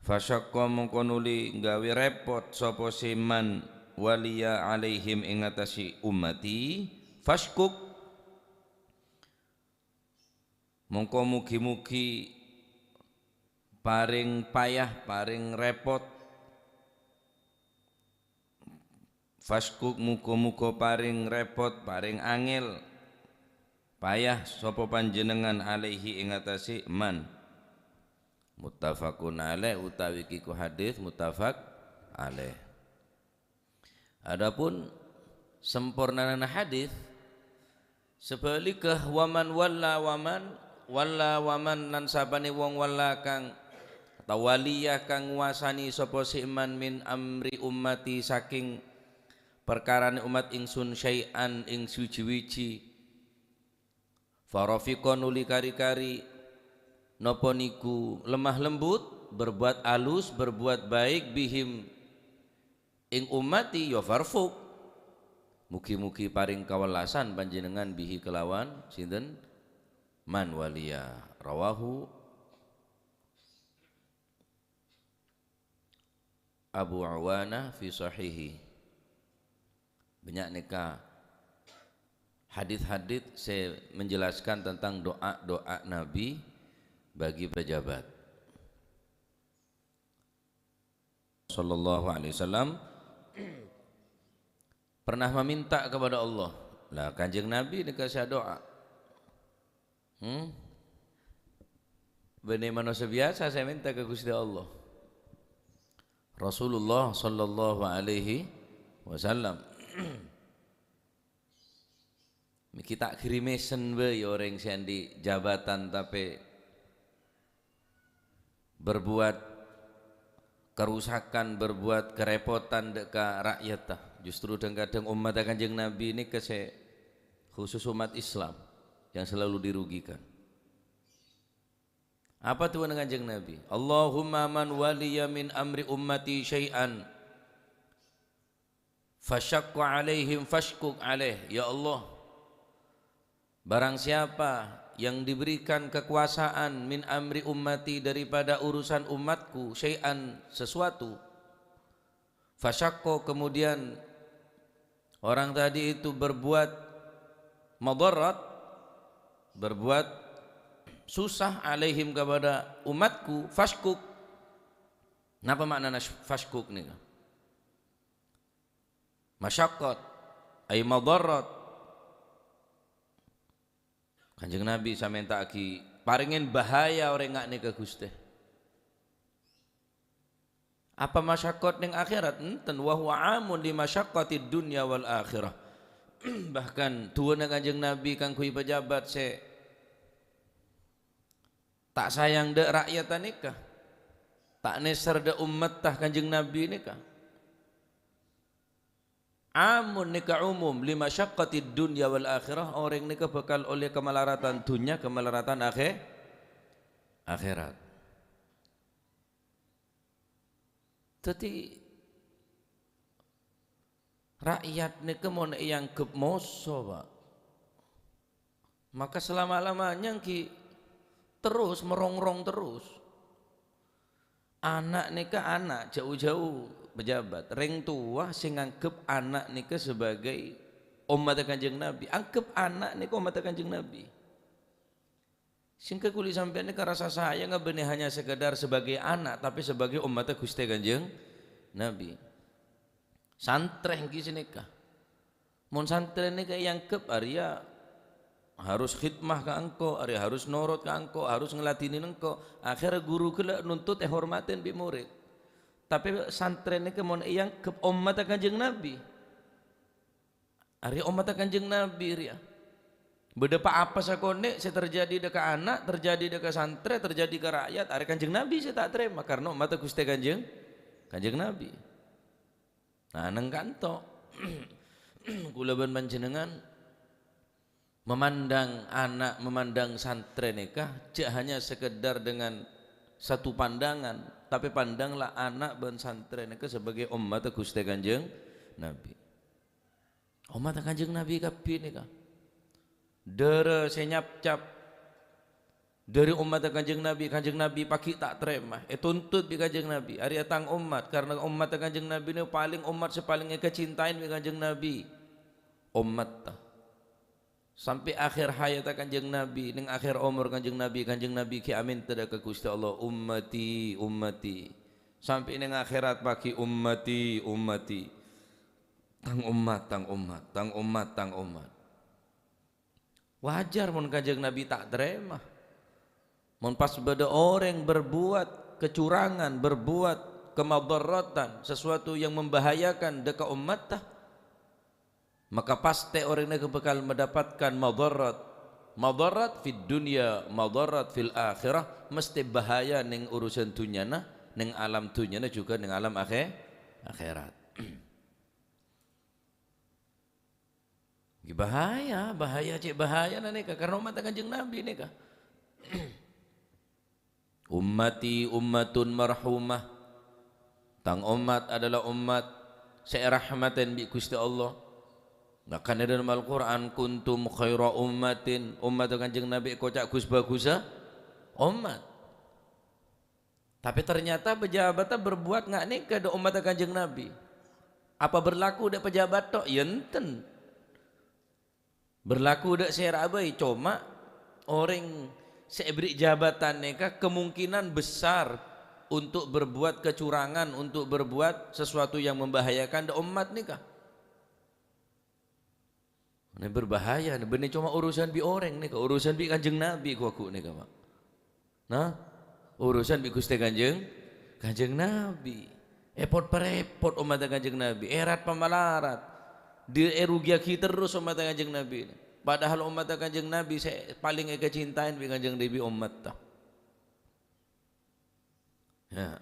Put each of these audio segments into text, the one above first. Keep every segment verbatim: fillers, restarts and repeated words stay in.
Fasyaqqa mongko nuli gawe repot sapa si man waliya alaihim ing atase ummati, fasyquq mongko mugi-mugi paring payah, paring repot. Fasyquq muga-muga paring repot, paring angel, payah sapa panjenengan alaihi ing atase man. Muttafaqun alaih utawi kiku hadis muttafaq alaih. Adapun sempurnana hadis, sebaliknya, "Wa man walla wa man, walla wa man," lan sapane wong walla kang, atau waliya kang nguasani sapa si man min amri ummati saking perkarane umat ingsun syai'an ing suji-wiji. Farafiqa nuli kari-kari napa niku lemah lembut, berbuat alus, berbuat baik bihim ing ummati, ya farfuq. Mugi-mugi paring kawellasan panjenengan bihi kelawan sinten? Man waliya. Rawahu Abu Awana fi Sahihi. Banyak neka hadis-hadis se menjelaskan tentang doa-doa Nabi bagi pejabat. Sallallahu alaihi wasallam pernah meminta kepada Allah. Lah, Kanjeng Nabi neka se doa. Hmm? Bene manossa biyasa se menta ka Guste Allah. Rasulullah sallallahu alaihi wasallam. Niki ta' grimesen bae oreng se andi' jabatan tape berbuat kerusakan, berbuat kerepotan dek ka rakyat ta. Justru kadang-kadang umat Kanjeng Nabi neka se khusus umat Islam yang selalu dirugikan. Apa du'ana Kanjeng Nabi? "Allahumma man waliya min amri ummati syai'an fasyaqqa alaihim fasyquq alaih." Ya Allah, barang siapa yang diberikan kekuasaan min amri ummati, daripada urusan umatku, syai'an, sesuatu, fasyaqqa, kemudian orang tadi itu berbuat madarat, berbuat susah alaihim kepada umatku, fasyquq. Napa maknana fasyquq neka? Masyaqqat, ay madarat. Kanjeng Nabi samentaagi parengin bahaya oreng nga' neka, Guste. Apa masyaqqat neng akhirat? Enten, wa huwa amun li masyaqqatid dunya wal akhirah. Bahkan du'ana Kanjeng Nabi kaangguy pejabat se ta' sayang dha' rakyat neka, ta' neser dha' ummat Kanjeng Nabi neka. Amun neka umum, li masyaqqatid dunya wal akhirah, oreng neka bakal olle kamalaratan dunya, kamalaratan akhe-, akhirat. Daddi, rakyat neka mon eanggep moso, Pak, maka selama-lamanya enggi terus merongrong terus. Ana' neka ana', jau-jau pejabat. Reng towa se nganggep ana' neka sebagai ommadda Kanjeng Nabi. Anggep ana' neka ommadda Kanjeng Nabi. Sehingga kaulâ sampèyan neka rasa sayang bânnè hanya sekedar sebagai ana', tapè sebagai ommadda Ghustè Kanjeng Nabi. Santrè ènggi sanèka. Mon santrè nèka èangghep, arèya harus khidmah ka engko', arèya harus norot ka engko', harus ngladhini engko'. Akhèrra ghuru ghellâ' nuntut èhormatè bi' morèd. Tapè santrè nèka mon èangghep ommadda Kanjeng Nabi, arèya ommadda Kanjeng Nabi rèya. Bâdâ pa-apa sakonè' sè terjadi dâ' ka ana', terjadi dâ' ka santrè, terjadi ka rakyat, arèya Kanjeng Nabi sè ta' tarèma karna ommadda Ghustè Kanjeng, Kanjeng Nabi. Nah, neng kanto, kaulâ bân panjhennengngan memandang ana', memandang santrè nèka jhâ' hanya sekedar dengan satu pandangan, tapè pandanglah ana' bân santrè nèka sebagai ommadda Ghustè Kanjeng Nabi. Ommadda Kanjeng Nabi kabbhi nèka. Dârâ sè nyapcap, Dhâri ommatta Kanjeng Nabi, Kanjeng Nabi paghi' ta' tarèma, ètuntut bi' Kanjeng Nabi, "Arèya tang ommat," karna ommatta Kanjeng Nabi nè palèng ommat sè palèng èkacintaè bi' Kanjeng Nabi. Ommatta. Sampè' akhèr hayatta Kanjeng Nabi, neng akhèr omor Kanjeng Nabi, Kanjeng Nabi ghi' amènta dâ' ka Ghustè Allah, "Ummati, ummati." Sampè' neng akhèrat paghi', "Ummati, ummati." Tang ommat, tang ommat, tang ommat, tang ommat. Wajar mon Kanjeng Nabi ta' tarèma. Mon pas bâdâ orèng berbuat kecurangan, berbuat kemadaratan, sesuatu yang membahayakan dâ' ka ommatta, maka pastè orèng nèka bhâkal mendapatkan madarat. Madarat fid dunya, madarat fil akhirah, mestè bahaya neng urusan dhunnyana, neng alam dhunnyana, jhughân neng alam akhè-, akhèrat. Ghi bahaya, bahaya cè' bahayana nèka, karna ommatta Kanjeng Nabi nèka. "Ummati ummatun marhumah." Tang ommat adalah ommat sè èrahmatè bi' Ghustè Allah. Ngakan è dâlem Al-Qur'an, "Kuntum khaira ummatin." Ommatta Kanjeng Nabi èkoca' ghus-bhâghussa ommat. Tapè ternyata pejabatta berbuat nga' nèka dâ' ommatta Kanjeng Nabi. Apa berlaku dâ' pejabat tok? Ya enten. Berlaku dâ' sèra'a bhâi, coma orèng sè èberri' jabatan nèka kemungkinan besar untuk berbuat kecurangan, untuk berbuat sesuatu yang membahayakan dâ' ommat nèka. Nè berbahaya, nè bânnè coma urusan bi' orèng nèka, urusan bi' Kanjeng Nabi ghu-, ghu nèka, Pak. Nah, urusan bi' Ghustè Kanjeng, Kanjeng Nabi. Èpot-parèpot ommatta Kanjeng Nabi, èrat pamalarat. Di-, èrugiyaghi terros ommatta Kanjeng Nabi. Padahal ommatta Kanjeng Nabi sè palèng èkacintaè bi' Kanjeng Nabi ommatta. Ya.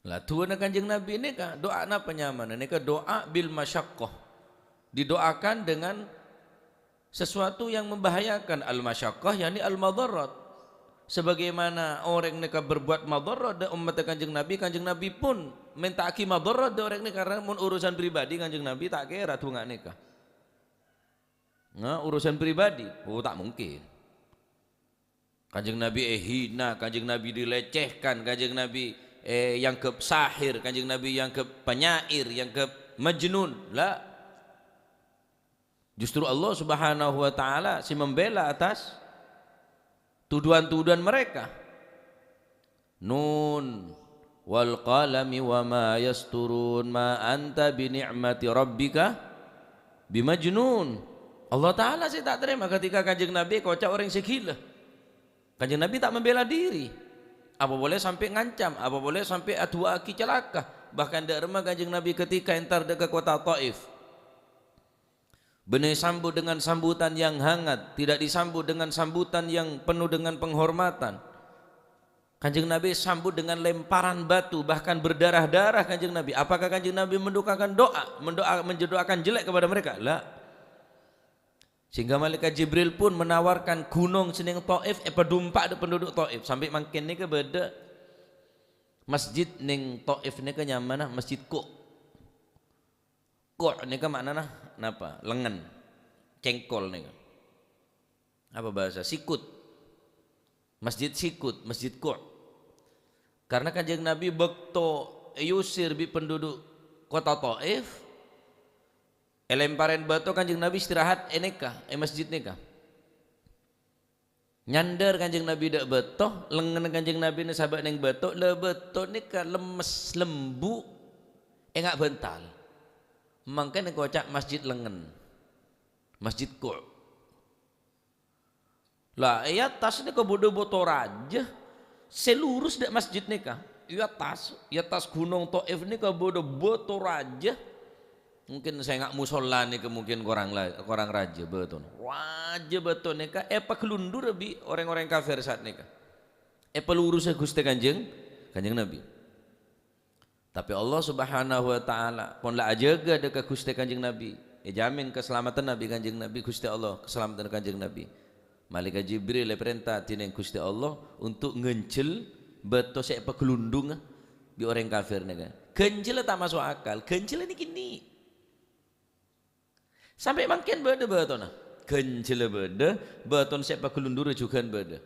La, du'ana Kanjeng Nabi nèka, du'a napa nyamana? Nèka du'a bil masyaqqah. Didoakan dengan sesuatu yang membahayakan. Al-masyaqqah, yakni al-madarat. Sebagaimana orèng nèka berbuat madarat dâ' ommatta Kanjeng Nabi, Kanjeng Nabi pun mènta'aghi madarat dâ' orèng nèka, karna mon urusan pribadi Kanjeng Nabi ta' kèra dunga' nèka. Nah, urusan pribadi, oh, ta' mungkin. Kanjeng Nabi èhina, Kanjeng Nabi dilecehkan, Kanjeng Nabi, eh, èangghep sahir, Kanjeng Nabi èangghep penyair, èangghep majnun. La. Justru Allah Subhanahu wa Ta'ala sè membela atas tuduhan-tuduhan mereka. "Nun, wal qalami wa ma yasturun, ma anta bi ni'mati rabbika bimajnun." Allah Ta'ala sè ta' tarèma ketika Kanjeng Nabi èkoca' orèng sè ghilâ. Kanjeng Nabi ta' membela diri. Apa polè sampè' ngancam, apa polè sampè' adu'aaghi calaka. Bahkan dâ' remma Kanjeng Nabi ketika entar dâ' ka kottha Taif. Bânnè sambut dengan sambutan yang hangat, tidak disambut dengan sambutan yang penuh dengan penghormatan. Kanjeng Nabi sambut dengan lemparan batu, bahkan berdarah-darah Kanjeng Nabi. Apakah Kanjeng Nabi mendoakan doa, mendoa-, mendoakan jelek kepada mereka? La. Sehingga malaikat Jibril pun menawarkan ghunong sè neng Taif èpadumpa' dâ' penduduk Taif. Sampè' mangkèn nèka bâdâ masjid neng Taif nèka nyamana Masjid Ku'. Ku' nèka ma'nana napa? Lengen. Cèngkol nèka. Apa bahasa? Sikut. Masjid Sikut, Masjid Ku'. Karena Kanjeng Nabi bâkto èusir bi' penduduk kottha Taif, èlemparèn bâto, Kanjeng Nabi istirahat è nèka, è masjid nèka. Nyandhâr Kanjeng Nabi dâ' bâto, lengngenna Kanjeng Nabi nè sabâ' neng bâto, la bâto nèka lemmes lembu', enga' bhântal. Mangkana èkoca' Masjid Lengngen, Masjid Ku'. La, è attas nèka bâdâ bâto rajâ sè lurus dâ' masjid nèka. È attas, è attas ghunong Taif nèka bâdâ bâto rajâ. Mungkin sènga' musolla nèka mungkin korang la-, korang rajâ bâtona. Rajâ bâto nèka èpaglundhur bi' orèng-orèng kafir saat nèka. Èpalurusè Ghustè Kanjeng, Kanjeng Nabi. Tapè Allah Subhanahu wa Ta'ala pon la ajâgâ dâ' ka Ghustè Kanjeng Nabi. Èjhâmin kasalameddhânna bi' Kanjeng Nabi, Ghustè Allah kasalameddhân Kanjeng Nabi. Malaikat Jibril èparènta dhinèng Ghustè Allah untuk ngènjhel bâto sè èpaglundhungnga bi' orèng kafir nèka. Ghânjhella ta' maso' akal, ghânjhella nè-kènè'. Sampè' mangkèn bâdâ bâtona. Ghânjhâllâ bâḍâ, bâton sè èpaghâlundhurâ jhughân bâḍâ.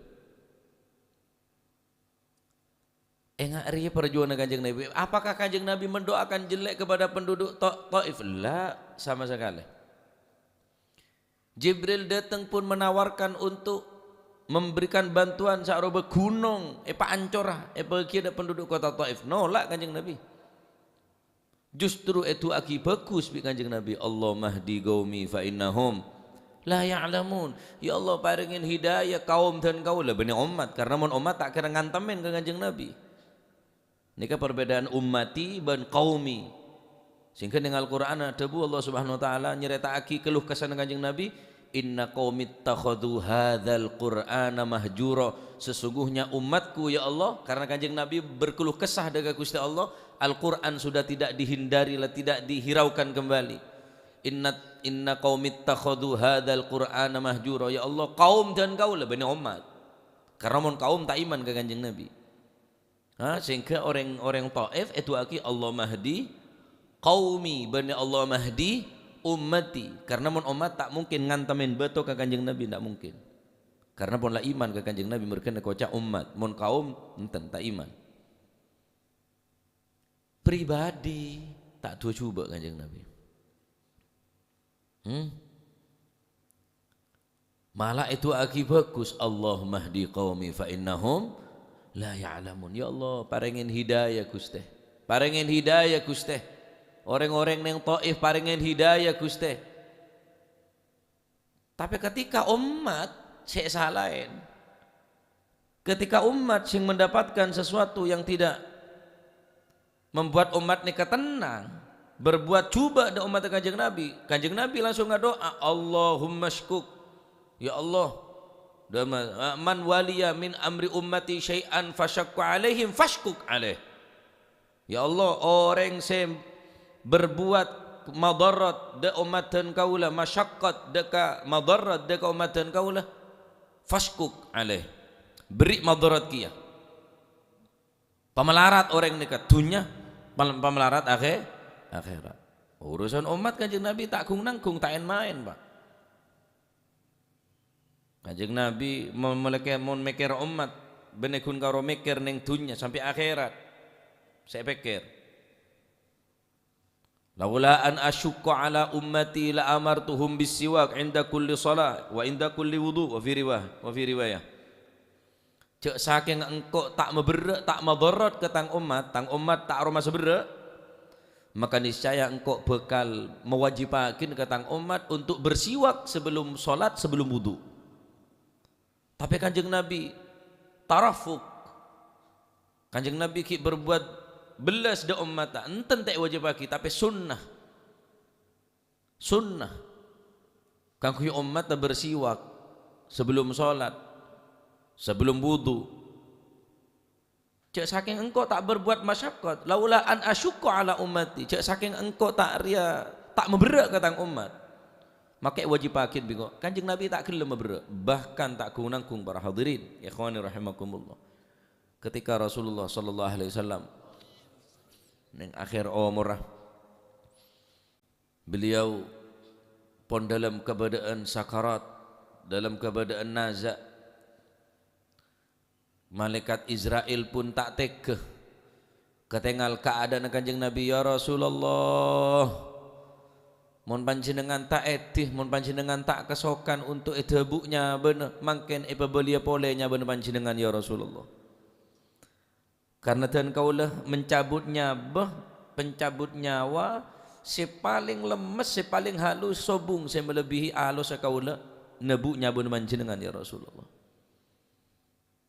Enga' rèya parjuanganna Kanjeng Nabi. Apakah Kanjeng Nabi mendoakan jelek kepada penduduk Ta-, Taif? La, sama sekali. Jibril datang pun menawarkan untuk memberikan bantuan, sa'roba ghunong èpaancora, èbâgiyâ ḍâ' penduduk kota Taif. Nolak Kanjeng Nabi. Justru èdu'aaghi bhâghus bi' Kanjeng Nabi, "Allahumma hdi qaumi fa innahum la ya'lamun." Ya Allah, parèngè hidayah kaum dân kaulâ, bânnè ommat, karna mon ommat ta' kèra ngantemèn ka Kanjeng Nabi. Nèka perbedaan ummati bân qaumi. Sehingga neng Al-Qur'an adhâbu Allah Subhanahu wa Ta'ala nyarèta'aghi keluh kesahna Kanjeng Nabi, "Inna qaumi ittakhadhu hadzal Qur'ana mahjura." Sesungguhnya umatku, ya Allah, karena Kanjeng Nabi berkeluh kesah dengan Gusti Allah, Al-Qur'an sudah tidak dihindari, tidak dihiraukan kembali. "Inna, inna qaumi ittakhadhu hadzal Qur'ana mahjura." Ya Allah, kaum dân kaulâ, bânnè ommat. Karena mon kaum ta' iman ka Kanjeng Nabi. Ha, sehingga orèng-orèng Taif èdu'aaghi, "Allahumma hdi qaumi," bânnè, "Allahumma hdi ummati." Karna mon ommat ta' mungkin ngantemèn bâto ka Kanjeng Nabi, ta' mungkin. Karna pon la iman ka Kanjeng Nabi, marghâna èkoca' ommat. Mon kaum, enten, ta' iman. Pribadi, ta' duwâ jhubâ' Kanjeng Nabi. Hmm? Mala èdu'aaghi bhâghus, "Allahumma hdi qaumi fa innahum la ya'lamun." Ya Allah, parèngè hidayah, Ghustè. Parèngè hidayah, Ghustè. Orèng-orèng neng Taif parèngè hidayah, Ghustè. Tapè ketika ommat sè salaèn, ketika ommat sè mendapatkan sesuatu yang tidak membuat ommat nèka tenang, berbuat jhubâ' ḍâ' ommat Kanjeng Nabi. Kanjeng Nabi langsung ngaḍu'a, "Allahumma shkuk." Ya Allah, dama-, "Man waliya min amri ummati syai'an fasyaqqa alaihim fasyquq alaih." Ya Allah, orèng sè berbuat madarat ḍâ' ommat dân kaulâ, masyaqqat ḍâ' ka, madarat ḍâ' ka ommat dân kaulâ, fasyquq alaih. Beri madarat kèya. Pamalarat orèng nèka, dhunnya, pal-, pamalarat akhè-, akhèrat. Urusan ommat Kanjeng Nabi ta' gung-nanggung, ta' èn-maèn, Pak. Kanjeng Nabi mon-, mon mèkkèr ommat, bânnè ghun karo mèkkèr neng dhunnya sampè' akhèrat. Sè èpèkkèr. "Laula an asyukka ala ummati la amartuhum bis-siwak inda kulli shalah wa inda kulli wudu," wa fi riwah-, wa fi riwayah. "Jhâ' sakèng engko' ta' maberrâ', ta' madarat ka tang ommat, tang ommat ta' aromasa berrâ', maka niscaya engko' bhâkal mawajibaghi ka tang ommat untuk bersiwak sebelum shalat, sebelum wudu." Tapè Kanjeng Nabi tarafuk. Kanjeng Nabi ghi' berbuat bellas ḍâ' ommatta, enten ta' èwajibaghi, tapè sunnah. Sunnah. Kaangghuy ommatta bersiwak sebelum shalat, sebelum wudu. Jhâ' sakèng engko' ta' berbuat masyaqqat, laula an asyukka ala ummati, jhâ' sakèng engko' ta' rèya, ta' maberrâ' ka tang ommat, maka èwajibaghi bi' engko'. Kanjeng Nabi ta' ghellem maberrâ', bahkan ta' gung-nanggung, para hadirin, ikhwani rahimakumullah. Ketika Rasulullah sallallahu alaihi wasallam neng akhir omorra, beliau pon dalam keadaan sakarat, dalam keadaan naza'. Malaikat Izrail pun ta' tega katèngal kaada'anna Kanjeng Nabi, "Ya Rasulullah, mon panjhennengngan ta' èdhi, mon panjhennengngan ta' kasokan untuk èdhâbu' nyabâna, mangkèn èpabâliyâ polè nyabâna panjhennengngan, ya Rasulullah." Karna dân kaulâ mencabut nyabâ, pencabut nyawa sè palèng lemmes, sè palèng halus, sobung sè malebbhi alossa kaulâ nabbu' nyabâna panjhennengngan, ya Rasulullah.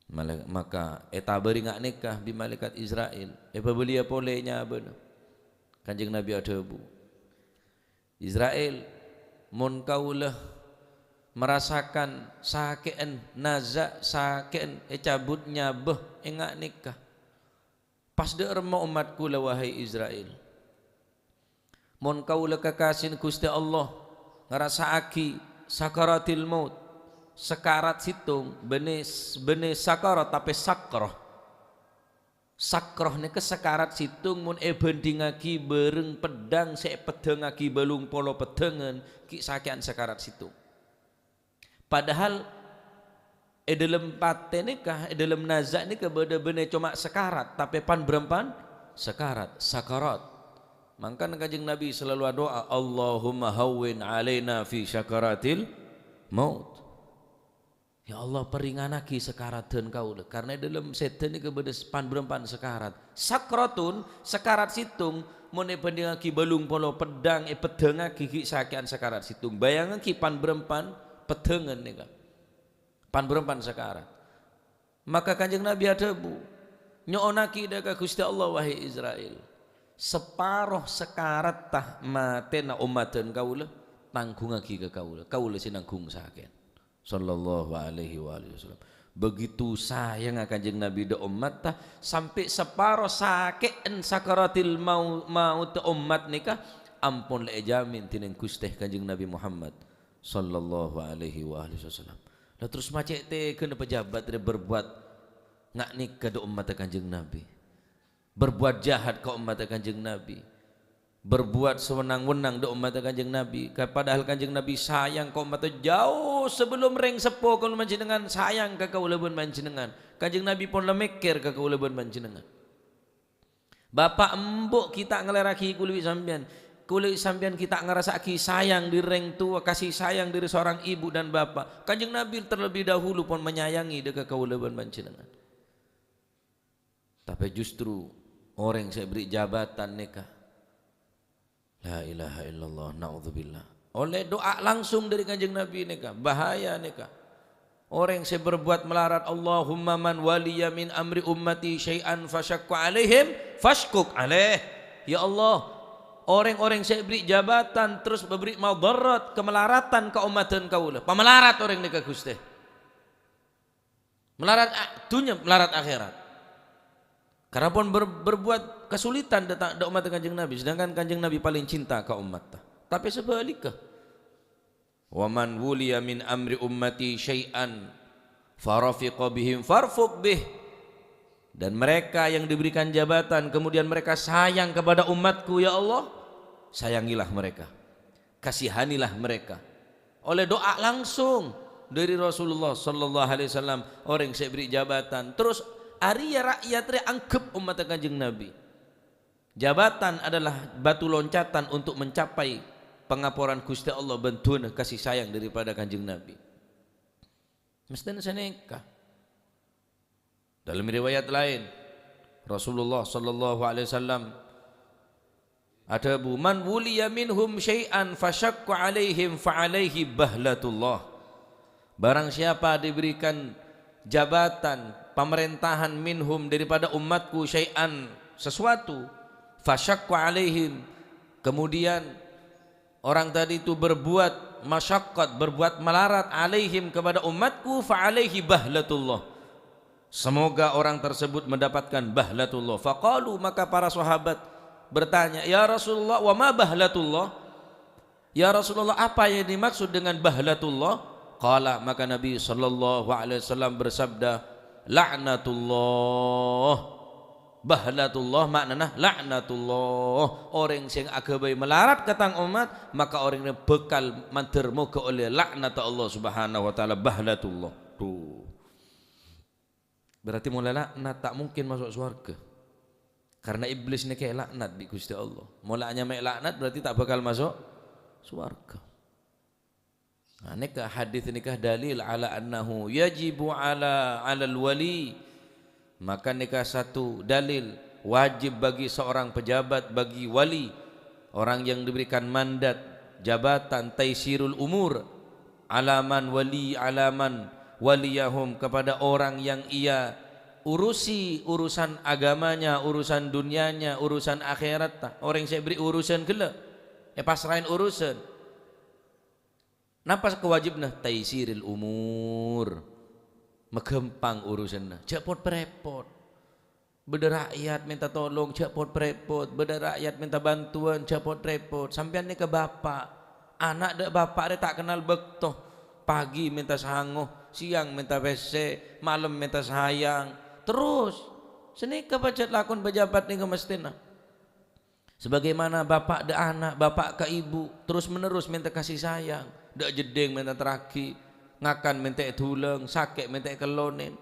Mala-, maka ètabâri nga' nèka bi' malaikat Izrail, èpabâliyâ polè nyabâna. Kanjeng Nabi adhâbu, "Izrail, mon kaulâ marasakan sakè'en, naza' sakè'en ècabut nyabâ è nga' nèka, pas ḍâ' remma ommat kaulâ, wahai Izrail? Mon kaulâ kakasèna Ghustè Allah ngarasa'aghi sakaratil maut, sakarat sèttong, bânnè, bânnè sakarat, tapè sakrah." Sakrah nèka sakarat sèttong mon èbhândhingngaghi bhâreng peddhâng sè èpeddhângngaghi bâllung polo peddhângan, ghi' sakè'an sakarat sèttong. Padahal è dhâlem patè nèka, è dhâlem naza' nèka bâdâ bânnè coma sakarat, tapè pan-bârâmpan sakarat, sakarat. Mangkana Kanjeng Nabi selalu adu'a, "Allahumma hawwin alaina fi sakaratil maut." "Ya Allah, pèrèngngaghi sakaraddhân kaulâ, karna è dhâlem sèdhâ nèka bâdâ s-, pan-bârâmpan sakarat." Sakratun, sakarat sèttong, mon èbhândhingngaghi bâllung polo peddhâng èpeddhângngaghi ghi' sakè'an sakarat sèttong. Bâjângngaghi pan-bârâmpan peddhângan nèka. Pan-bârâmpan sakarat. Maka Kanjeng Nabi adhâbu, "Nyo'onnaghi dâ' ka Ghustè Allah, wahai Isra'il. Saparo sakaratta matèna ommaddhân kaulâ, tangghungngaghi ka kaulâ. Kaulâ sè nangghung sakè'an." Sallallahu alaihi wa alihi wasallam. Begitu sayangnga Kanjeng Nabi dâ' ommatta, sampè' saparo sakè'en sakaratil mau-, maut ommat nèka ampon la èjamin dhinèng Ghustè Kanjeng Nabi Muhammad sallallahu alaihi wa alihi wasallam. La terros ma' cè' tèghâna pejabat rè berbuat nga' nèka dâ' ommatta Kanjeng Nabi. Berbuat jahat ka ommatta Kanjeng Nabi. Berbuat sawenang-wenang dâ' ommatta Kanjeng Nabi. Ka-, padahal Kanjeng Nabi sayang ka ommatta jhâu sabellum rèng seppo kaulâ bân panjhennengngan sayang ka kaulâ bân panjhennengngan. Kanjeng Nabi pon la mèkkèr ka kaulâ bân panjhennengngan. Bapa' embu' ghi' ta' ngalèrraghi kaulâ bi' sampèyan. Kaulâ bi' sampèyan ghi' ta' ngarassa'aghi sayang dâri rèng towa, kasih sayang dâri seorang ibu dan bapak. Kanjeng Nabi terlebih dahulu pon menyayangi dâ' ka kaulâ bân panjhennengngan. Tapè justru orèng sè èberri' jabatan nèka, la ilaha illallah, naudzubillah, ollè du'a langsung dâri Kanjeng Nabi nèka, bahaya nèka. Orèng sè berbuat malarat, "Allahumma man waliya min amri ummati syai'an fasyaqqa alaihim, fasyquq alaih." Ya Allah, orèng-orèng sè èberri' jabatan terros èberri' madharat, kamalaratan ka ommaddhân kaulâ. Pamalarat orèng nèka, Ghustè. Malarat a-, dhunnya, malarat akhèrat. Karena pon ber-, berbuat kesulitan dâ'-, dâ' ommatta Kanjeng Nabi, sedangkan Kanjeng Nabi paling cinta ka ommatta. Tapè sabhâligghâ, "Wa man wuliya min amri ummati syai'an farafiqa bihim farfuq bih." Dan mereka yang diberikan jabatan, kemudian mereka sayang kepada umatku, ya Allah, sayangilah mereka. Kasihanilah mereka. Ollè du'a langsung dâri Rasulullah sallallahu alaihi wasallam, orèng sè èberri' jabatan. Terros arèya ra'yat rè anggep ommatta Kanjeng Nabi. Jabatan adalah batu loncatan untuk mencapai pengaporan Ghustè Allah bân du'ana kasih sayang daripada Kanjeng Nabi. Mestèna sanèka. Dalam riwayat laèn, Rasulullah sallallahu alaihi wasallam adhâbu, "Man wuliya minhum syai'an fasyaqqa alaihim fa alaihi bahlatullah." Barang siapa diberikan jabatan pemerintahan minhum daripada umatku syai'an, sesuatu, fasyaqqa alaihim, kemudian orang tadi itu berbuat masyaqqat, berbuat malarat alaihim kepada umatku, fa alaihi bahlatullah. Semoga orang tersebut mendapatkan bahlatullah. Faqalu, maka para sahabat bertanya, "Ya Rasulullah, wa ma bahlatullah?" "Ya Rasulullah, apa yang dimaksud dengan bahlatullah?" Qala, maka Nabi sallallahu alaihi wasallam bersabda, "La'natullah." Bahlatullah maknana laknatullah. Orèng sè aghâbây malarat ka tang ommat, maka orèng rè bhâkal mandhâr moghâ ollè laknat Allah Subhanahu wa Ta'ala, bahlatullah. Tuh. Berarti molaè laknat ta' mungkin maso' sowarghâ. Karena Iblis nèka èlaknat bi' Ghustè Allah. Molaè nyamaè laknat berarti ta' bhâkal maso' sowarghâ. Nah, nèka hadis nèka dalil ala annahu yajibu ala, alal wali. Maka nèka satu dalil wajib bagi seorang pejabat, bagi wali, orang yang diberikan mandat, jabatan, taisirul umur, alaman wali, alaman waliyahum, kepada orang yang ia urusi urusan agamanya, urusan dunianya, urusan akhiratta. Orèng sè èberri' urusan ghellâ', èpasraèn urusan. Napa kawajibna? Taisiril umur. Maghâmpang urusanna. Jhâ' pot-parèpot. Bâdâ ra'yat mènta tolong, jhâ' pot-parèpot. Bâdâ ra'yat mènta bantuan, jhâ' pot-parèpot. Sampèyan nèka bapa'. Ana' dâ' bapa' rè ta' kennal bâkto. Pagi mènta sango, siang mènta pèssè, malem mènta sayang. Terros, sanèka pajhât lakon pejabat nèka mestèna. Sebagaimana bapa' dâ' ana', bapa' ka ibu, terus-menerus mènta kasih sayang. Dâ' jeddhing mènta terraghi, Ngakan mèntè dhulâng, sakè' mèntè kellonen.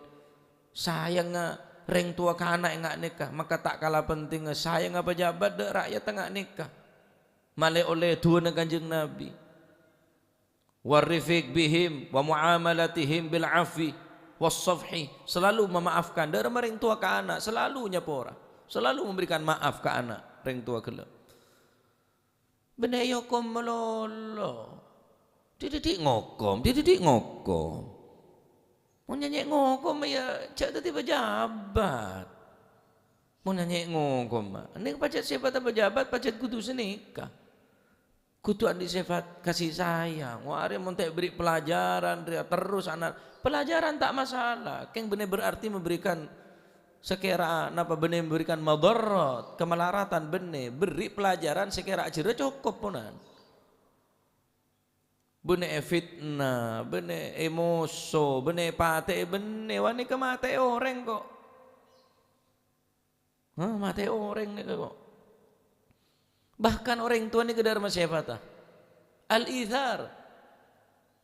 Sayangnga rèng towa ka ana' nga' nèka, maka ta' kala pentingnga sayangnga pejabat dâ' ra'yadda nga' nèka. Malè ollè du'ana Kanjeng Nabi. "Warrifiq bihim wa muamalatihim bil afwi was safhi." Selalu memaafkan. Dâ' remma rèng towa ka ana', selalu nyapora. Selalu memberikan maaf ka ana' rèng towa ghellâ'. Bânnè èokom malolo. Dhi'-dhiddhi' ngokom, dhi'-dhiddhi' ngokom. Mon nyanyè' ngokom, ya, jhâ' dhâddhi pejabat. Mon nyanyè' ngokom, ma', nèng pajhât sèpatta pejabat, pajhât kodhu sanèka. Kodhu andi' sèfat kasih sayang. Wah, arèya mon ta' èberri' pelajaran, rèya terros ana'. Pelajaran ta' masalah. Kèng bânnè berarti memberikan Sakèra napa bânnè memberikan madarat, kamalaratan bânnè, berri' pelajaran sakèra jârèya cokop, ponan. Bânnè èfitna, bânnè èmoso, bânnè èpatè'è bânnè, wani ka matè'è orèng, kok. Hah, matè'è orèng nèka, kok. Bahkan orèng towa nèka dâ' remma sèfatta. Al-ithar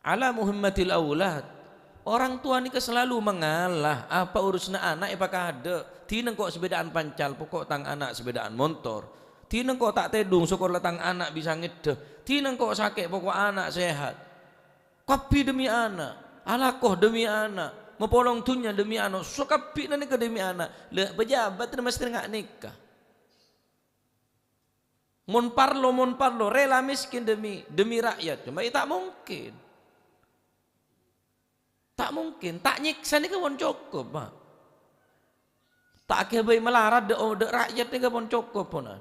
ala muhimmatil aulad. Orang tua nèka selalu mengalah, apa urusanna ana' èpakadâ'. Dina engko' sapèdaan pancal, poko' tang ana' sapèdaan montor. Dina engko' ta' tèdung, sokor la tang ana' bisa ngeddhâ. Dina engko' sakè', poko' ana' sehat. Kabbhi demi ana', alako demi ana', mapolong dhunnya demi ana', sakabbhina nèka demi ana'. La, pejabat mastè nga' nèka. Mon parlo, mon parlo, rela miskin demi, demi rakyat. Cuma, ya, ta' mungkin. Ta' mungkin. Ta' nyèksa nèka pon cokop, Pak. Ta' aghâbây malarat dâ', dâ' rakyat nèka pon cokop, ponan.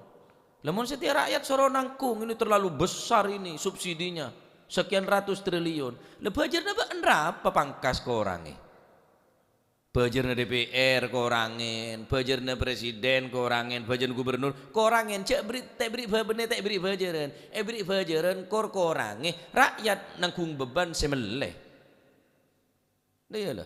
Lah, mon satèya rakyat soro nanggung, ini terlalu besar ini subsidinya, sekian ratus triliun. Lah, bhâjârânna bâ'na arapa pangkas korangè? Bhâjârânna D P R korangèn, bhâjârânna presiden korangèn, bhâjârânna gubernur korangèn, jhâ' bri-, ta' èberri' bhâ-, bânnè ta' èberri' bhâjârân, èberri' bhâjârân kor-korangè, rakyat nanggung beban sè mellè. Iyâ, la.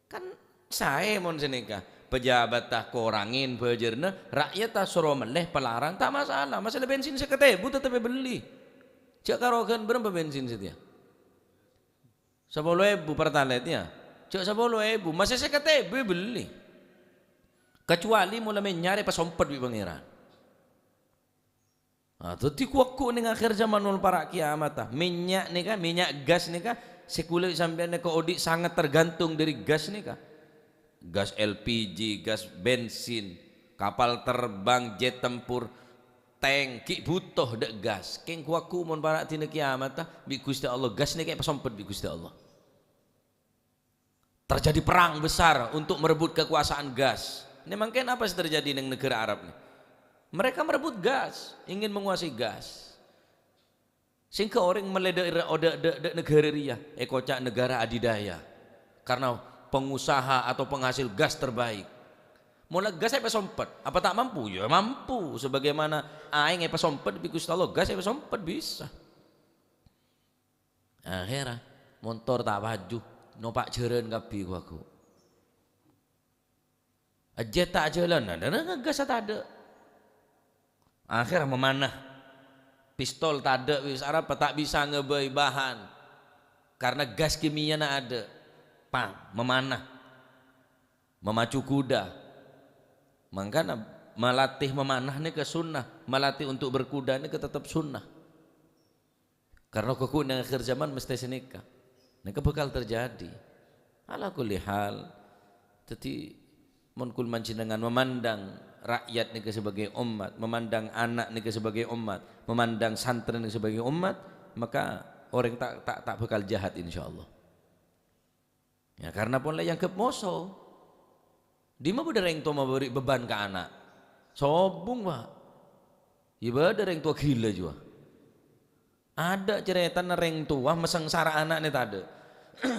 Kan saè mon sanèka, pejabatta korangèn bhâjârânna, rakyat ta' soro mellè palarang, ta' masalah. Masalah bensin sèket èbu tetep èbelli. Jhâ' karoghân bârâmpa bensin satèya? Sapolo èbu Pertalite, ya. Jhâ' sapolo èbu, masè sèket èbu èbelli. Kecuali mola mènnya' rè èpasompet bi' Pangèran. Ah, dhâddhi ghu-lagghu neng akhir zaman mon para' kiyamatta. Mènnya' nèka, mènnya' gas nèka, sè kaulâ sampèyan nèka odi' sangat tergantung dâri gas nèka. Gas L P G, gas bensin, kapal terbang, jet tempur, tank, ghi' bhuto dâ' gas. Kèng ghu-lagghu mon para' dina kiyamatta, bi' Ghustè Allah, gas nèka èpasompet bi' Ghustè Allah. Terjadi perang besar untuk merebut kekuasaan gas. Ini mangkèn apa sè terjadi neng negara Arab ni? Mereka merebut gas, ingin menguasai gas. Sehingga orèng mellè dâ', dâ', dâ', dâ' negara rèya, èkoca' negara adidaya. Karena pengusaha atau penghasil gas terbaik. Mola gas èpasompet, apa ta' mampu? Ya mampu, sebagaimana aèng èpasompet bi' Ghustè Allah, gas èpasompet bisa. Akhèrra, montor ta' paju, nopa' jhârân kabbhi ghu-lagghu. Jet ta' jhâlân, nah, nah, nah, gas tadâ'. Akhèrra memanah. Pistol tadâ', wis arapa ta' bisa ngabây bahan. Karena gas kimiana adâ'. Pang, memanah. Memacu kuda. Mangkana malatih memanah nèka sunnah, malatih untuk berkuda nèka tetep sunnah. Karena ghu-lagghu neng akhir zaman mastè sanèka. Nèka bakal terjadi. Ala kulli hal, dhâddhi mon kaulâ panjhennengngan memandang rakyat nèka sebagai umat, memandang ana' nèka sebagai umat, memandang santrè nèka sebagai umat, maka orèng ta', ta', ta' bakal jahat, insyaallah. Ya, karena pon la èangghep moso. Dimma bâdâ rèng towa mabâri' beban ka ana'? Sobung, Pak. Ya, bâdâ rèng towa ghilâ jiyâ. Adâ' carètana rèng towa masangsara ana'na tadâ'.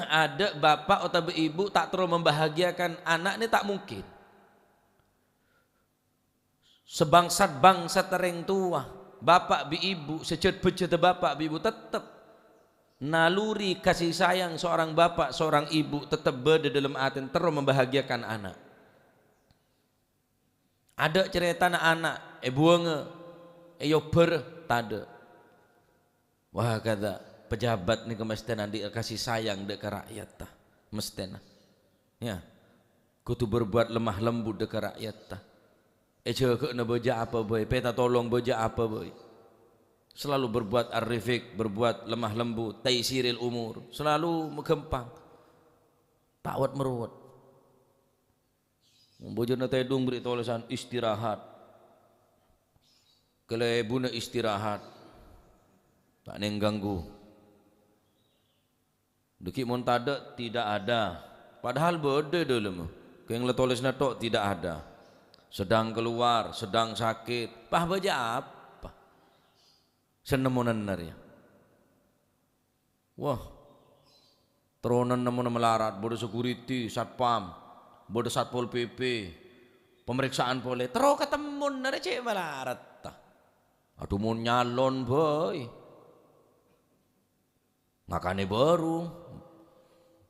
Adâ' bapa' otabâ ibu ta' terro membahagiakan ana'na, ta' mungkin. Sabangsat-bangsat rèng towa, bapa' bi' ibu, sajhât-bhâjhâddhâ bapa' bi' ibu, tettep naluri kasih sayang seorang bapak, seorang ibu, tettep bâdâ dâlem atèna, terro membahagiakan ana'. Adâ' carètana ana' èbuwângnga, èyobbhârâ, tadâ'. Wa hakadha, Pejabat nèka mestèna andi' kasih sayang dâ' ka ra'yatta. Mestèna. Ya. Kodhu berbuat lemah lembut dâ' ka ra'yatta. Èjâgâ'âna bâjâ apa bhâi, pètatolong bâjâ apa bhâi. Selalu berbuat ar-rifq, berbuat lemah lembut, taisiril umur. Selalu ghâmpang. Ta' wet-merwet. Bâjâna tèdung bâri' tolèsan istirahat. Kalèbunna istirahat. Ta' nèng ganggu. Dâgghi' mon tadâ', tidak ada. Padahal bâdâ è dâlemma. Kèng la tolèsna tok, tidak ada. Sedang keluar, sedang sakit. Pah bâjâ apa? Sè nemmonana rèya. Wah, terronan nemmona malarat, bâdâ security, satpam, bâdâ satpol P P, pemeriksaan polè. Terro katemmona rèya cè' malarat, ta. Adhu mon nyalon bhâi. Ngakanè bârung.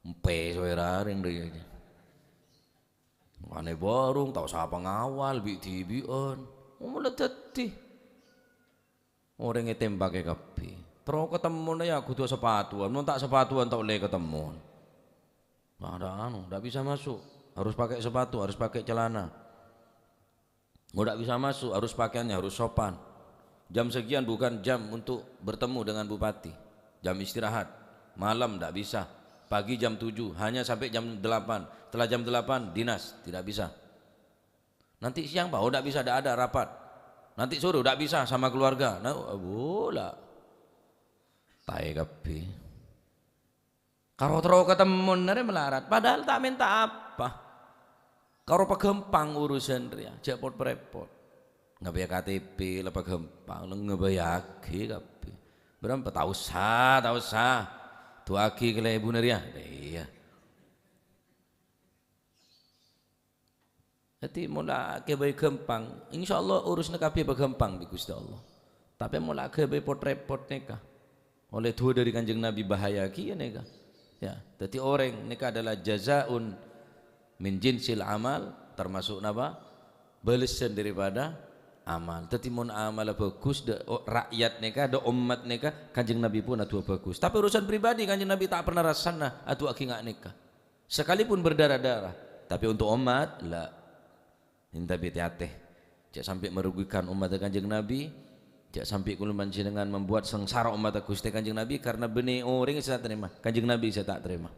Empè sowè rarèng rèya. Ngakanè bârung, ta' osa pangawal, bi'-dhibi'ân. Mola dhâddhi. Orèng ètèmbhâkè kabbhi. Terro katemmona ya kodhu sapatuwan. Mon ta' sapatuwan ta' ollè katemmon. Nah, ada anu, ndak bisa masuk. Harus pakai sepatu, harus pakai celana. Mau ndak bisa masuk, harus pakaiannya harus sopan. Jam sekian bukan jam untuk bertemu dengan bupati. Jam istirahat. Malam ndak bisa. Pagi jam tujuh, hanya sampai jam delapan. Setelah jam delapan, dinas, tidak bisa. Nanti siang, Pak, oh, ndak bisa, ndak ada rapat. Nanti sore ndak bisa sama keluarga. Nah, bola. Taè kabbhi. Karo terro katemmon arè malarat, padahal ta' mènta apa. Karo paghâmpang urusan rèya, jhâ' pot-parèpot. Ngabâyâ K T P la paghâmpang, la ngabâyâghi kabbhi. Bârâmpa? Ta' osa, ta' osa. Du'aaghi kalèbunna rèya. Iyâ. Dhâddhi, mola kabbhi ghâmpang. Insyaallah urusna kabbhi paghâmpang bi' Ghustè Allah. Tapè mola kabbhi pot-rèpot nèka. Ollè du'a dâri Kanjeng Nabi bahaya kèya nèka. Ya, dhâddhi orèng nèka adalah jazaun min jinsil amal, termasuk napa? Bâlessan daripada amal. Dhâddhi, mon amalla bhâghus, dâ-, o-, ra'yat nèka, dâ' ommat nèka, Kanjeng Nabi pon adu'a bhâghus. Tapè urusan pribadi, Kanjeng Nabi ta' pernah rassana adu'aaghi nga' nèka. Sekalipun berdarah-darah, tapi untuk umat, la. Ènta bi' tè-atè. Jhâ' sampè' merugikan umat Kanjeng Nabi, jhâ' sampè' kaulâ panjhennengan membuat sengsara umat Ghustè Kanjeng Nabi karena bânnè orèng sè ta' tarèma, Kanjeng Nabi sè ta' tarèma.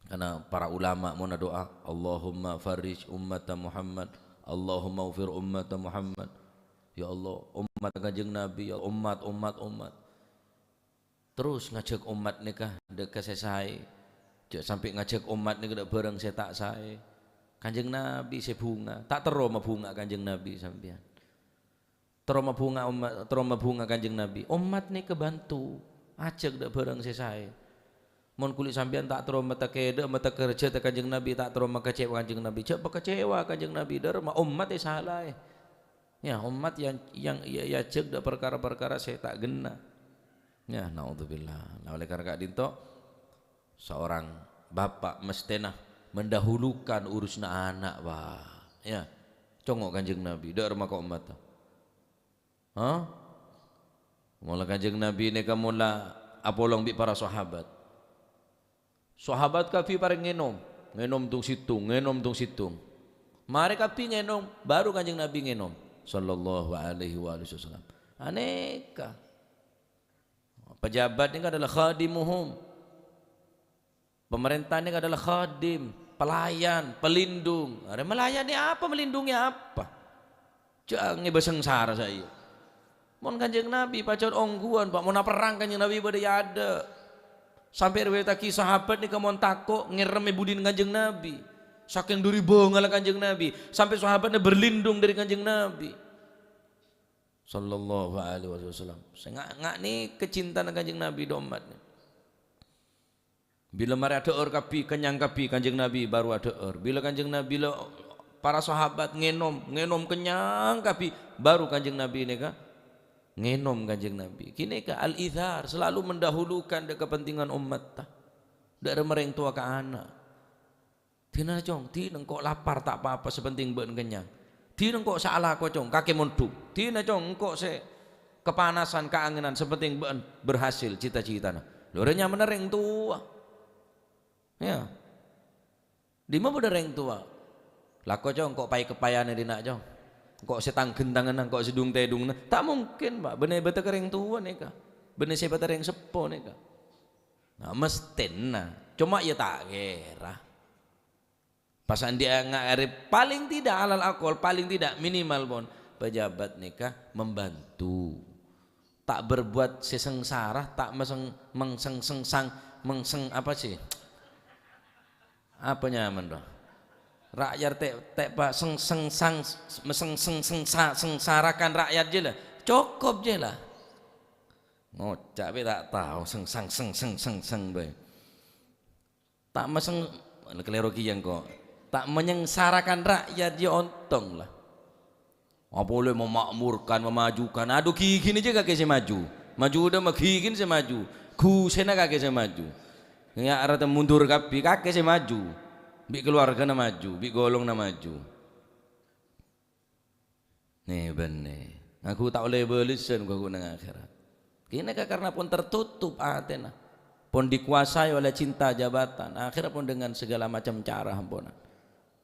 Karena para ulama mon adu'a, "Allahumma farrij ummata Muhammad, Allahumma ufir ummata Muhammad." Ya Allah, umat Kanjeng Nabi, ya umat, umat, umat. Terros ngajhâk ommat nèka dâ' ka sè saè. Jhâ' sampè' ngajhâk ommat nèka dâ' bhârâng sè ta' saè. Kanjeng Nabi sè bhunga, ta' terro mabhunga Kanjeng Nabi sampèyan. Terro mabhunga ommat, terro mabhunga Kanjeng Nabi. Ommat nèka bhânto, ajhâk dâ' bhârâng sè saè. Mon kulâ sampèyan ta' terro mètèkè dâ', mètèkè rajâ ta' Kanjeng Nabi, ta' terro makacèwa Kanjeng Nabi. Jhâ' pakacèwa Kanjeng Nabi, dârâmma ommat èsalaè. Ya, ommat yang, yang, ya, èajhâk dâ' parkara-parkara sè ta' ghenna. Ya, naudzubillah. Nah, oleh karena ka'dinto, seorang bapak mestèna mendahulukan urusanna ana', Pak. Ya, congo' Kanjeng Nabi, dâ' remma ka ommat. Hah? Mola Kanjeng Nabi nèka mola apolong bi' para sahabat. Sahabat kabbhi parèng ngènom, ngènom tong-sèttong, ngènom tong-sèttong. Marè kabbhi ngènom, baru Kanjeng Nabi ngènom, sallallahu alaihi wa alihi wasallam. Anèka. Pejabat nèka adalah khadimuhum. Pemerintah nèka adalah khadim, pelayan, pelindung. Arè melayani apa, melindungi apa? Jhâ' ngèbâ sangsara saèya. Mon Kanjeng Nabi pajhât ongghuwân, Pak, mon aperrang Kanjeng Nabi bâdâ è adâ'. Sampè' riwayataghi sahabat nèka mon tako' ngèrèmmè budina Kanjeng Nabi. Sakèng dâri bângalla Kanjeng Nabi, sampè' sahabatna berlindung dâri Kanjeng Nabi. Sallallahu alaihi wasallam. Sè nga'-, nga' nèka cintana Kanjeng Nabi dâ' ommat. Bilâ marè adhâ'âr kabbhi, kennyang kabbhi, Kanjeng Nabi baru adhâ'âr. Bilâ Kanjeng Nabi, bilâ para sahabat ngènom, ngènom kennyang kabbhi, baru Kanjeng Nabi nèka ngènom Kanjeng Nabi. Ghânèka al-ithar, selalu mendahulukan dâ' kepentingan ommatta. Dâ' rèng-marèng towa ka ana'. Dina, Cong, dina engko' lapar ta' pa-apa, sè penting bâ'na kennyang. Dina engko' sè alako, Cong, kakè mondhuk. Dina, Cong, engko' sè Kapanasan, kaangenan, sè penting bâ'na berhasil cita-citana. Lho, rèya nyamana rèng towa. Ya. Dimma bâdâ rèng towa? Lako, Cong, engko' pay-kepayana dinna', Cong. Engko' sè tang-ghentangana, engko' sè dung-tèdunganna. Ta' mungkin, Pak. Bânnè bâdâ ka rèng towa nèka. Bânnè sè bâdâ rèng seppo nèka. Nah, mesthèna. Coma ya ta' kèra. Pas andi' nga-, arè paling tidak, alal akol, paling tidak, minimal pon, pejabat nèka membantu. Ta' berbuat sè sengsara, ta' meseng-, mengseng-sengsang, mengseng apa sih? Apa nyamana, toh? Rakyat te-, tepa seng-, sengsang, meseng-, seng-, sengsa-, sengsarakan rakyat jâ la. Cokop jâ la. Ngoca' bhâi ta' tao, sengsang, seng-, seng-, sengsang bhâi. Ta' meseng-, kalèro kèya engko'. Ta' menyengsarakan rakyat, ya ontong la. Apolè memakmurkan, memajukan. Adhu, ghighina jâ kakè sè maju. Maju dâ' ma ghighina sè maju. Ghusèna kakè sè maju. Ya, arapa mundur kabbhi, kakè sè maju. Bi' keluargana maju, bi' golonganna maju. Nè, bânnè. Ngaku ta' ollè bâlessan ghu-, ghu neng akhèrat. Kènè ka karena pon tertutup atèna. Pon dikuasai oleh cinta jabatan. Akhirnya pon dengan segala macam cara amponan.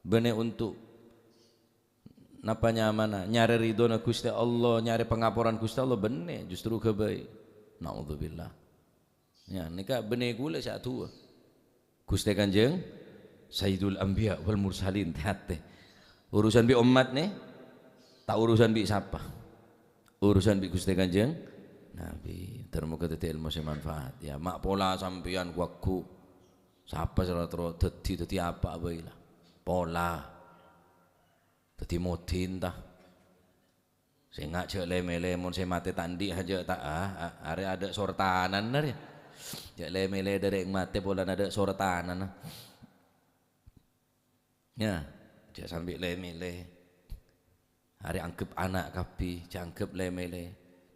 Bânnè untuk napa nyamana, nyarè ridhona Ghustè Allah, nyarè pangaporan Ghustè Allah, bânnè, justru ghâbây. Naudzubillah. Ya, nèka bânnè ghulâ sè adu'a. Ghustè Kanjeng Sayyidul Anbiya wal Mursalin, tè-atè. Urusan bi' ommat nè, ta' urusan bi' sapa? Urusan bi' Ghustè Kanjeng Nabi. Ter-, moghâ dhâddhi èlmo sè manfaat. Ya, ma' pola sampèyan ghu-, ghu-, sapa sè la terro dhâddhi, dhâddhi apa bhâi la. Pola. Dhâddhi modin ta. Sènga' jhâ' lè-mèlè, mon sè matè ta' andi' jhâ' ta', a, a, arè adâ' sortananna rè. Jhâ' lè-mèlè dâri matè polana adâ' sortananna. Ya, jhâ' sambi' lè-mèlè. Arè angghep ana' kabbhi, jhâ' angghep lè-mèlè.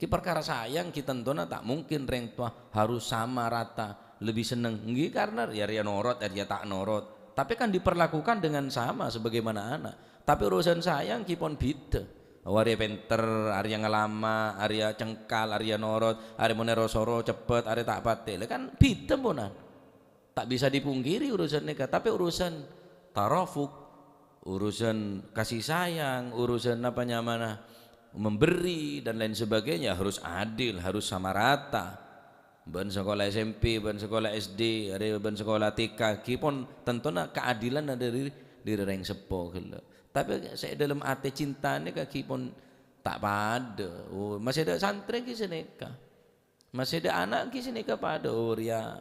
Ki parkara sayang, ki tantona ta' mungkin rèng towa harus sama rata, lebih seneng. Ngghi, karena ya, arèya norot, arèya ta' norot. Tapi kan diperlakukan dengan sama sebagaimana anak. Tapi urusan sayang ki pon bhidhâ. Oh, arèya pènter, arèya ngalama, arèya cengkal, arèya norot, arèya mon èro-soro cepet, arèya ta' patè. Lha kan bhidhâ ponan. Tak bisa dipungkiri urusan nèka, tapi urusan tarafuk, urusan kasih sayang, urusan apa nyamana, memberi dan lain sebagainya harus adil, harus sama rata. Bân sekolah S M P, bân sekolah S D, arè bân sekolah T K, ghi pon tantona keadilan dâri, dâri rèng seppo ghellâ'. Tapè sè è dâlem atè cinta nèka ghi pon ta' padâ. Oh, masè dâ' santrè ghi sanèka. Masè dâ' ana' ghi sanèka padâ. Oh, rèya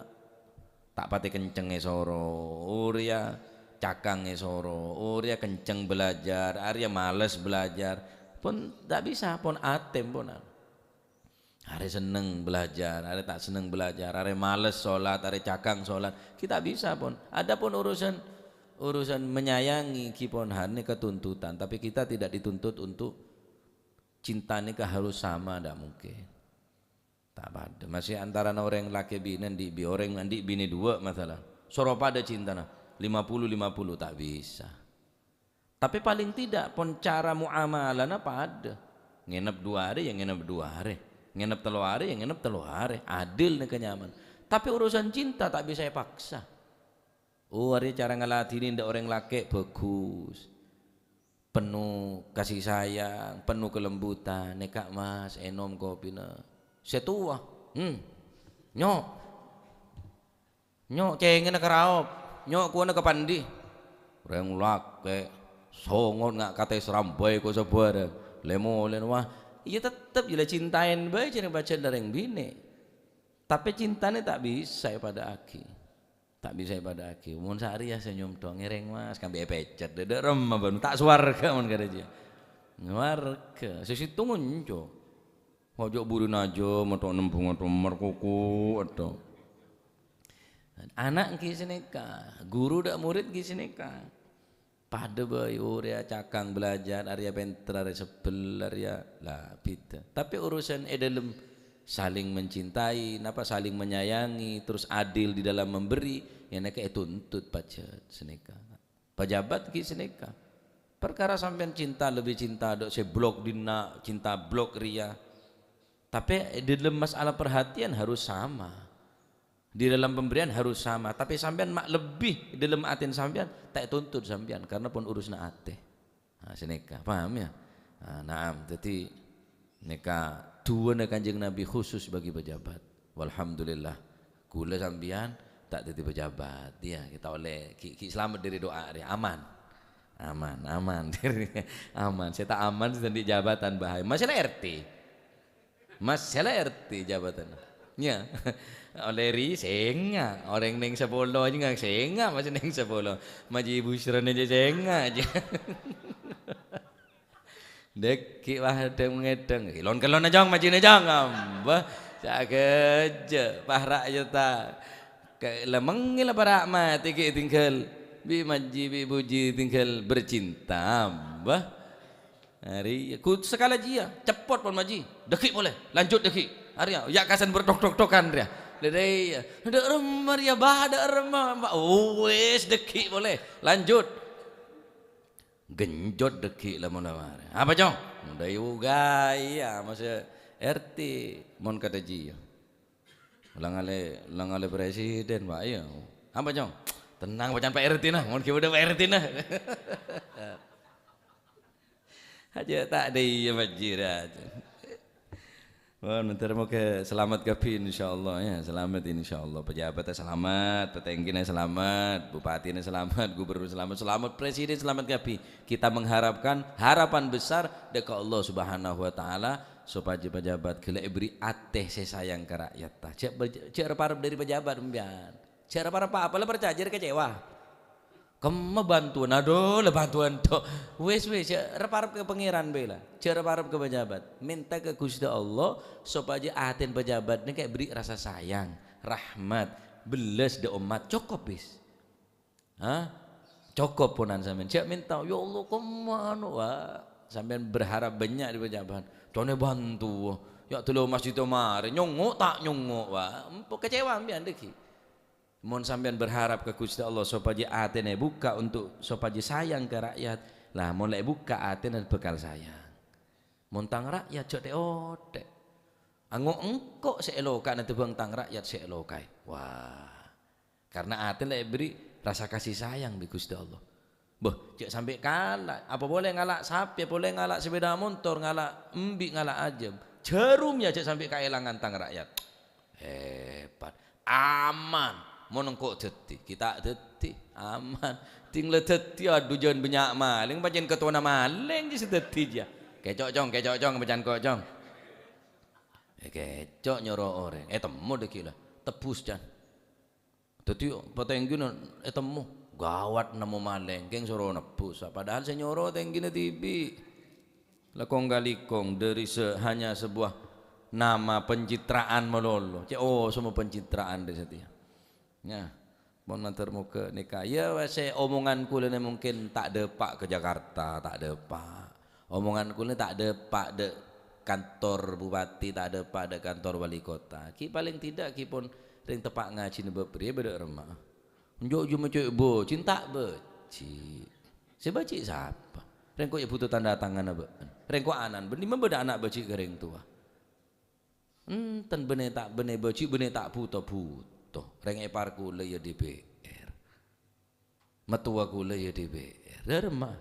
ta' patè kenceng èsoro. Oh, rèya cakang èsoro. Oh, rèya kenceng belajar. Arèya males belajar. Pon ta' bisa, pon atèm pon. Arè senneng belajar, arè ta' senneng belajar, arè males sholat, arè cakang sholat, kita bisa pon. Adapun urusan, urusan menyayangi, ghi pon hanya ketuntutan, tapi kita tidak dituntut untuk cinta nèka harus sama, ndak mungkin. Ta' padâ. Masè antarana orèng lakè binè andi' bi-, orèng andi' binè duwâ' masalah. Soro padâ cintana, lima puluh lima puluh, ta' bisa. Tapè palèng tidak pon cara muamalana padâ. Ngènep duwâ arè, ya ngènep duwâ arè. Ngènep tello arè, ya ngènep tello arè. Adil nèka nyaman. Tapè urusan cinta ta' bisa èpaksa. Oh, arè cara ngaladhinè dâ' orèng lakè' bhâghus. Penuh kasih sayang, penuh kelembutan. Nèka, Mas, ènom kopina. Sè towa. Hmm. Nyo'. Nyo', cèngèna karaop. Nyo', kowana ka pandi? Rèng lakè', songot nga' katè srambâi ko sabhârâng. Lè-molèna, wah, iyâ tettep jâ la cintaèn bhâi jârèya bâjâna rèng binè'. Tapè cintanè ta' bisa èpadâ'aghi. Ta' bisa èpadâ'aghi. Mon sa'arèya senyum dong, ngèrèng, Mas, kambi èpècèt. Dâ', dâ' remma bân, ta' sowarga mon kadhâjâ. Sowarga. Sè sèttong onco. Ojo buru najâm, atau nembung, atau merkuku, atau. Ana' ghi sanèka, guru dâ' morèd ghi sanèka. Padâ bhâi, arèya cakang belajar, arèya pènter, arèya sebbhel, arèya, la, bhidhâ. Tapè urusan è dâlem saling mencintai, napa, saling menyayangi, terus adil di dalam memberi, ya nèka ètuntut pajhât sanèka. Pejabat ghi sanèka. Parkara sampèyan cinta, lebih cinta dâ' sè blok dinna', cinta blok rèya. Tapè è dâlem masalah perhatian harus sama. Di dalam pemberian harus sama. Tapè sampèyan ma' lebbi è dâlem atèna sampèyan, ta' ètuntut sampèyan, karena pon urusanna atè. Nah, sanèka, paham ya? Nah, na'am. Dhâddhi, nèka du'ana Kanjeng Nabi khusus bagi pejabat. Walhamdulillah, kaulâ sampèyan ta' dhâddhi pejabat. Iyâ, kita oleh ghi', ghi' salamet dâri du'a rèya. Aman. Aman, aman. Aman. Sè ta' aman sè andi' jabatan bahaya. Masih la R T. Masih la R T jabatan. Nya. Oleh ri sènga'. Orèng neng sapolo aja nggak sènga', masih neng sapolo. Maji busrane aja sènga' aja. Dâgghi' wah deng-ngedeng. Kelon-kelon aja, majine aja, ngambah. Sakeja, pahra aja ta. Ke-, lemeng la para' mate ghi' tinggal. Bi' maji, bi' buji tinggal bercinta, mbah. Arèya, ku-, sakala jiyâ, ceppot pon maji. Dâgghi' polè, lanjut dâgghi'. Arèya, ya' kasan berdok-dok-dokan rèya. Dârèya, dâ' remma rèya, Bah, dâ' remma, Bah. Oh, wis, dâgghi' polè, lanjut. Genjot dâgghi' la mon la marè. Apa, Cong? Ndâi gaya, masa R T mon kadâ' jiyâ. La ngalè, la ngalè presiden, Pak, iyâ. Apa, Cong? Tenang, pacan Pak R T na, mon ghi' bâdâ Pak R T na. Aja ta' dâ' iyâ, Pak Jirat. Pon, moghâ-moghâ salamet kabbhi, insyaallah, ya. Salamet, insyaallah. Pejabatnya selamat, petengkina selamat, bupatinya selamat, gubernur selamat, selamat, presiden selamat kabbhi. Kita mengharapkan harapan besar dâ' ka Allah Subhanahu wa Ta'ala, sopajâ pejabat ghellâ' èberri' atè sè sayang ka rakyat. Jhâ', jhâ' arep-arep dâri pejabat, sampèyan. Jhâ' arep-arep apa, la parcajâ kecewa. Kemma bantuan, aduh, la bantuan tok. Wis, wis, jhâ' arep-arep ka Pangèran bhâi la. Jhâ' arep-arep ka pejabat. Mènta ka Ghustè Allah sopajâ atèna pejabat nèka èberri' rasa sayang, rahmat, bellas dâ' ommat. Cokop, wis. Hah? Cokop ponan sampèyan. Jhâ' mènta, "Ya Allah, kemma anu, wa." Sampèyan berharap bânnya' dâri pejabat. Conè bantu, wa. Ya, dulu masjid marè, nyongngo' ta' nyongngo', wa. Empo kecewa sampèyan, dâgghi'. Mon sampèyan berharap ka Ghustè Allah sopajâ atèna èbukka' untuk sopajâ sayang ka rakyat, la, mon la èbukka' atèna bhâkal sayang. Mon tang rakyat jhâ' tè-otè. Ango' engko' sè èloka'na tèmbhâng tang rakyat sè èlokaè. Wah. Karna atè la èberri' rasa kasih sayang bi' Ghustè Allah. Bâh, jhâ' sampè' kala'. Apa polè ngala' sapè, polè ngala' sepeda montor, ngala' embi', ngala' ajâm. Jhârum, ya, jhâ' sampè' kaèlangan tang rakyat. Hebat. Aman. Mon engko' dhâddhi, ghi' ta' dhâddhi. Aman. Ding la dhâddhi, adhu, jhân bânnya' malèng, pancèn kettowana malèng jiyâ sè dhâddhi, jiyâ. Kèco', Cong, kèco', Cong, pacan ko', Cong. Eh, kèco' nyoro orèng. Eh, temmo dâgghi' la. Tebbus, can. Dhâddhi, patèngghina ètemmo, gawat nemmo malèng, kèng soro nebbhus. Padahal sè nyoro tèngghina dhibi'. Lakong-kalikong dâri se-, hanya sebuah nama pencitraan malolo. Cè', oh, semua pencitraan dâri satèya. Ya, mon mator moghâ nèka. Ya, sè omongan kulâna mungkin ta' dâpa' ka Jakarta, ta' dâpa'. Omongan kulâ ta' dâpa' dâ' kantor bupati, ta' dâpa' dâ' kantor wali kota. Ghi' palèng tidak ghi' pon rèng teppa' ngajhina bâb rèya bâdâ remma. Enjâ' jhâ' ma' cè' bâji', ta' bâji'. Sè bâji' sapa? Rèng ko' ya buto tanda tanganna bâ'na. Rèng ko' ana'na bâ'na, dimma bâdâ ana' bâji' ka rèng towa. Enten bânnè ta' bânnè bâji', bânnè ta' buto-buto. Rèng èpar kulâ ya D P R. Mattowa kulâ ya D P R. Dâremma.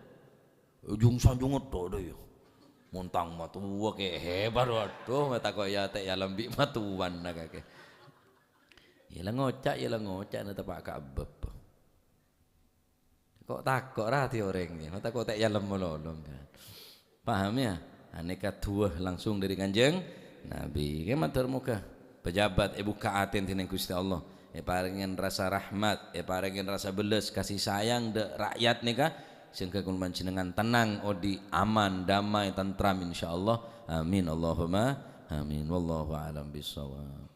Jung-sanjung ngetto' dâ' ya. Mon tang mattowa kè hebat, waduh, matako' ya ta' èyalem bi' mattowana kakè. Ya la ngoca', ya la ngoca', na teppa' ka bâb. Ko' tako' ra ati orèng ya, matako' ta' èyalem malolo kan. Paham ya? Anèka du'a langsung dâri Kanjeng Nabi. Kè mator moghâ pejabat èbukka' atèna dhinèng Ghustè Allah, èparèngè rasa rahmat, èparèngè rasa bellâs, kasih sayang dâ' rakyat nèka, sehingga kulâ panjhennengan tenang, odi' aman, damai, tentram, insyaallah. Amin, Allahumma amin. Wallahu a'lam bishawab.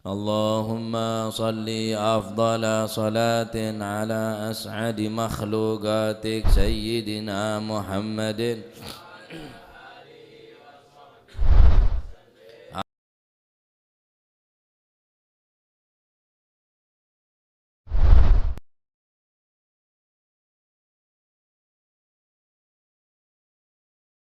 اللهم صل أفضل صلاة على أسعد مخلوقاتك سيدنا محمد